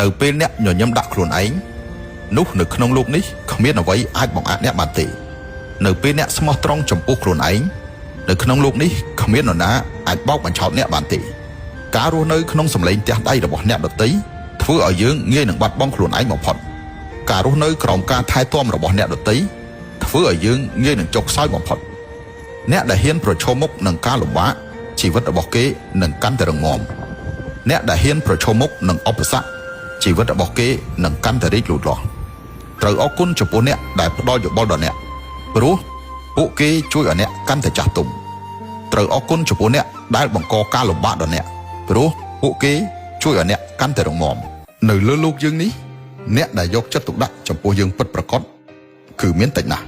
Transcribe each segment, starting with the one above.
នៅពេលអ្នកញញឹមដាក់ខ្លួនឯងនោះនៅក្នុងលោកនេះគ្មានអ្វីអាចបង្អាក់អ្នកបានទេនៅពេលអ្នកស្មោះត្រង់ចំពោះខ្លួនឯងនៅក្នុងលោកនេះគ្មាននរណាអាចបោកបញ្ឆោតអ្នកបានទេការរស់នៅក្នុងសម្លេងទះដៃរបស់អ្នកដទៃធ្វើឲ្យយើងងាយនឹងបាត់បង់ខ្លួនឯងបំផុតការរស់នៅក្រោមការថែទាំរបស់អ្នកដទៃធ្វើឲ្យយើងងាយនឹងចុះខ្សោយបំផុតអ្នកដែលហ៊ានប្រឈមមុខនឹងការលំបាកជីវិតរបស់គេនឹងកាន់តែរឹងមាំអ្នកដែលហ៊ានប្រឈមមុខនឹងឧបសគ្គជីវិតរបស់គេនឹងកាន់តែរីកលូតលាស់ត្រូវអរគុណចំពោះអ្នកដែលផ្ដល់យោបល់ដល់អ្នកព្រោះពួកគេជួយឲ្យអ្នកកាន់តែចាស់ទុំត្រូវអរគុណចំពោះអ្នកដែលបង្កការលំបាកដល់អ្នកព្រោះពួកគេជួយឲ្យអ្នកកាន់តែរឹងមាំនៅលើលោកយើងនេះអ្នកដែលយកចិត្តទុកដាក់ចំពោះយើងពិតប្រាកដគឺមានតិចណាស់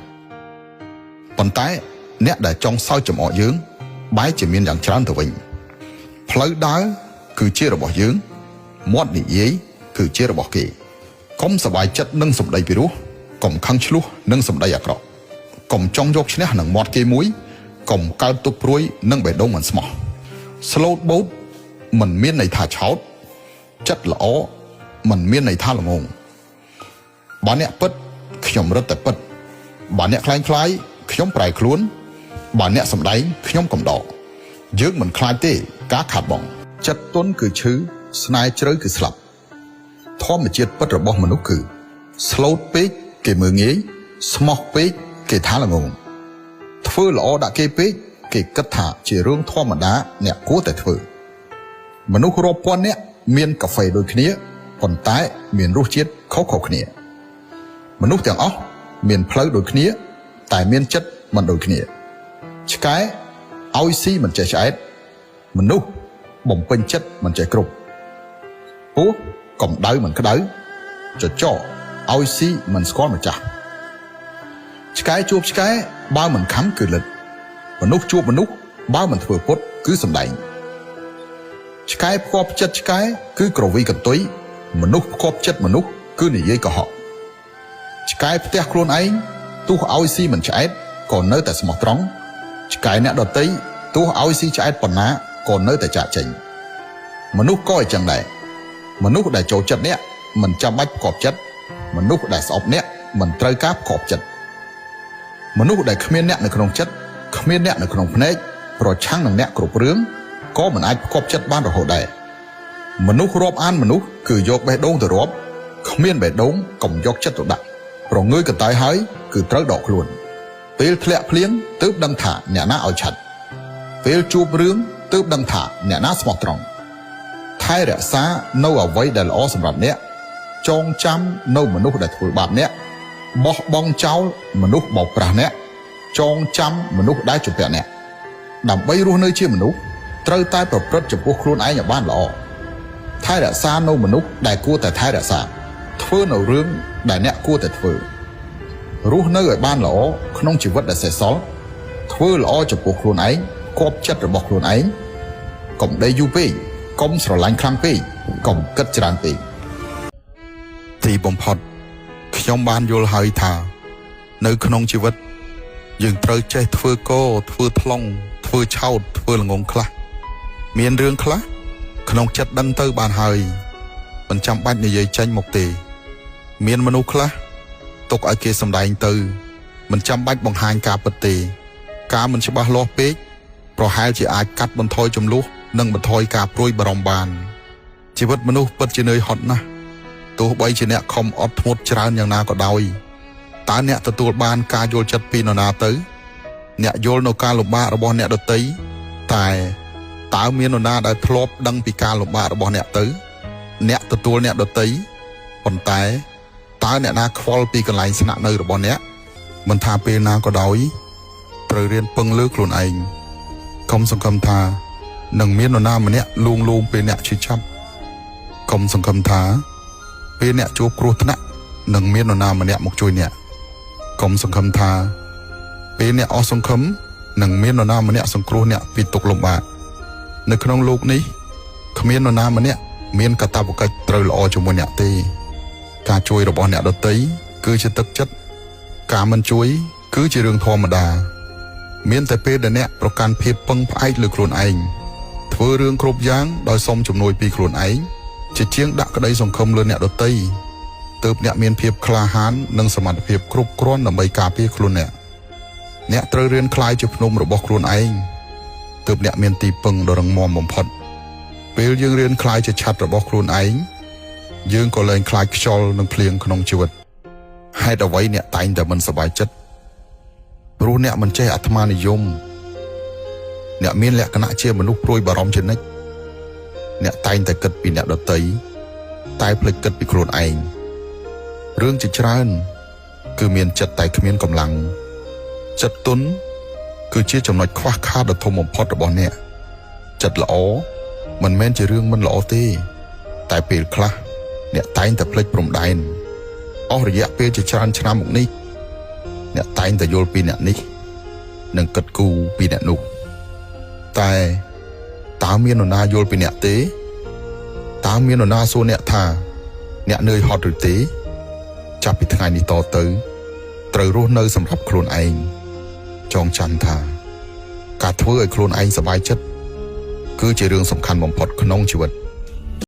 ប៉ុន្តែអ្នកដែលចង់សើចចំអកយើងបែរជាមានយ៉ាងច្រើនទៅវិញផ្លូវដើរគឺជារបស់យើងមាត់និយាយគឺជារបស់គេកុំសប្បាយចិត្តនឹងសម្ដីពីរោះកុំខឹងឆ្លោះនឹងសម្ដីអាក្រក់កុំចង់យកឈ្នះនឹងមាត់គេមួយកុំកើតទុកព្រួយនឹងបេះដូងមិនស្មោះ ស្លូតបូតមិនមានន័យថាឆោតចិត្តល្អមិនមានន័យថាល្ងងបើអ្នកពិតខ្ញុំរត់តែពិតបើអ្នកខ្លែងខ្លាយខ្ញុំប្រែខ្លួនបើអ្នកសំដែងខ្ញុំកំដរយើងមិនខ្លាចទេការខាត់បងចិត្តទន់គឺឈឺស្នេហ៍ជ្រៅគឺស្លាប់ធម្មជាតិពិតរបស់មនុស្សគឺស្លូតពេកគេមើលងាយស្មោះពេកគេថាល្ងងធ្វើល្អដាក់គេពេកគេគិតថាជារឿងធម្មតាអ្នកគួរតែធ្វើមនុស្សរាប់ពាន់នាក់មានកាហ្វេដូចគ្នាប៉ុន្តែមានរសជាតិខុសៗគ្នាមនុស្សទាំងអស់មានផ្លូវដូចគ្នាតែមានចិត្តមិនដូចគ្នាឆ្កែឲ្យស៊ីមិនចេះឆ្អែតមនុស្សបំពេញចិត្តមិនចេះគ្រប់ពស់កំដៅមិនក្តៅចចកឲ្យស៊ីមិនស្គាល់ម្ចាស់ឆ្កែជួបឆ្កែបើមិនខំគឺលិតមនុស្សជួបមនុស្សបើមិនធ្វើពុតគឺសំដែងឆ្កែផ្គប់ចិត្តឆ្កែគឺក្រវីកន្ទុយមនុស្សផ្គប់ចិត្តមនុស្សគឺនិយាយកុហកឆ្កែផ្ទះខ្លួនឯងទោះឲ្យស៊ីមិនឆ្អែតក៏នៅតែស្មោះត្រង់ឆ្កែអ្នកដទៃទោះឲ្យស៊ីឆ្អែតប៉ុណ្ណាក៏នៅតែចាកចេញមនុស្សក៏អញ្ចឹងដែរមនុស្សដែលចូលចិត្តអ្នកមិនចាំបាច់ផ្គប់ចិត្តមនុស្សដែលស្អប់អ្នកមិនត្រូវការផ្គប់ចិត្តមនុស្សដែលគ្មានអ្នកនៅក្នុងចិត្តគ្មានអ្នកនៅក្នុងភ្នែកប្រឆាំងនឹងអ្នកគ្រប់រឿងក៏មិនអាចផ្គប់ចិត្តបានរហូតដែរមនុស្សរាប់អានមនុស្សគឺយកបេះដូងទៅរាប់គ្មានបេះដូងកុំយកចិត្តទៅដាក់ប្រងើយកន្តើយហើយគឺត្រូវដកខ្លួនពេលធ្លាក់ភ្លៀងទើបដឹងថាអ្នកណាឲ្យឆាត់ពេលជួបរឿងទើបដឹងថាអ្នកណាស្មោះត្រង់ថែរក្សានៅអ្វីដែលល្អសម្រាប់អ្នកចងចាំនៅមនុស្សដែលធ្វើបាបអ្នកបោះបង់ចោលមនុស្សបោកប្រាស់អ្នកចងចាំមនុស្សដែលជំពាក់អ្នកដើម្បីរស់នៅជាមនុស្សត្រូវតែប្រព្រឹត្តចំពោះខ្លួនឯងឲ្យបានល្អថែរក្សានៅមនុស្សដែលគួរតែថែរក្សាធ្វើនៅរឿងដែលអ្នកគួរតែធ្វើរស់នៅឲ្យបានល្អក្នុងជីវិតដែលសេសសល់ធ្វើល្អចំពោះខ្លួនឯងគប់ចិត្តរបស់ខ្លួនឯងកុំដេកយូរពេកកុំស្រឡាញ់ខ្លាំងពេកកុំគិតច្រើនពេកទីបំផុតខ្ញុំបានយល់ហើយថានៅក្នុងជីវិតយើងត្រូវចេះធ្វើកធ្វើថ្លុងធ្វើឆោតធ្វើល្ងងខ្លះមានរឿងខ្លះក្នុងចិត្តដឹងទៅបានហើយមិនចាំបាច់និយាយចេញមកទេមានមនុស្សខ្លះទុកឲ្យគេសម្ដែងទៅមិនចាំបាច់បង្ហាញការពិតទេការមិនច្បាស់លាស់ពេកប្រហែលជាអាចកាត់បន្ថយចំនួននិងបន្ថយការព្រួយបារម្ភបានជីវិតមនុស្សពិតជានឿយហត់ណាស់ទោះបីជាអ្នកខំអត់ធ្មត់ច្រើនយ៉ាងណាក៏ដោយតើអ្នកទទួលបានការយល់ចិត្តពីនរណាទៅអ្នកយល់នៅការលំបាករបស់អ្នកដទៃតែតើមាននរណាដែលធ្លាប់ដឹងពីការលំបាករបស់អ្នកទៅអ្នកទទួលអ្នកដទៃប៉ុន្តែតើអ្នកណាខ្វល់ពីកន្លែងស្នាក់នៅរបស់អ្នកមិនថាពេលណាក៏ដោយត្រូវរៀនពឹងលើខ្លួនឯងកុំសង្ឃឹមថានឹងមាននរណាម្នាក់លួងលោមពេលអ្នកឈឺចាប់កុំសង្ឃឹមថាពេលអ្នកជួបគ្រោះថ្នាក់នឹងមាននរណាម្នាក់មកជួយអ្នកកុំសង្ឃឹមថាពេលអ្នកអស់សង្ឃឹមនឹងមាននរណាម្នាក់សង្គ្រោះអ្នកពីទុក្ខលំបាកនៅក្នុងលោកនេះគ្មាននរណាម្នាក់មានកាតព្វកិច្ចត្រូវល្អជាមួយអ្នកទេការជួយរបស់អ្នកដទៃគឺជាទឹកចិត្តការមិនជួយគឺជារឿងធម្មតាមានតែពេលដែលអ្នកប្រកាន់ភាពពឹងផ្អែកលើខ្លួនឯងធ្វើរឿងគ្រប់យ៉ាងដោយសុំជំនួយពីខ្លួនឯង ជាជាងដាក់ក្តីសង្ឃឹមលើអ្នកដទៃទើបអ្នកមានភាពក្លាហាននិងសមត្ថភាពគ្រប់គ្រាន់ដើម្បីការពារខ្លួនអ្នកអ្នកត្រូវរៀនក្លាយជាភ្នំរបស់ខ្លួនឯងទើបអ្នកមានទីពឹងដ៏រឹងមាំបំផុតពេលយើងរៀនក្លាយជាឆ័ត្ររបស់ខ្លួនឯងយើងក៏លែងខ្លាចខ្យល់និងភ្លៀងក្នុងជីវិតហេតុអ្វីអ្នកតែងតែមិនសប្បាយចិត្តព្រោះអ្នកមិនចេះអាត្មានិយមអ្នកមានលក្ខណៈជាមនុស្សព្រួយបារម្ភជានិច្ចអ្នកតែងតែគិតពីអ្នកដទៃតែភ្លេចគិតពីខ្លួនឯងរឿងជាច្រើនគឺមានចិត្តតែគ្មានកម្លាំងចិត្តទន់គឺជាចំណុចខ្វះខាតដ៏ធំបំផុតរបស់អ្នកចិត្តល្អមិនមែនជារឿងមិនល្អទេតែពេលខ្លះអ្នកតែងតែភ្លេចព្រំដែនអស់រយៈពេលជាច្រើនឆ្នាំមកនេះអ្នកតែងតែយល់ពីអ្នកនេះនិងគិតគូរពីអ្នកនោះតែតើមាននរណាយល់ពីអ្នកទេតើមាននរណាសួរអ្នកថាអ្នកនឿយហត់ឬទេចាប់ពីថ្ងៃនេះតទៅត្រូវរស់នៅសម្រាប់ខ្លួនឯងចងចាំថាការធ្វើឲ្យខ្លួនឯងសប្បាយចិត្តគឺជារឿងសំខាន់បំផុតក្នុងជីវិត។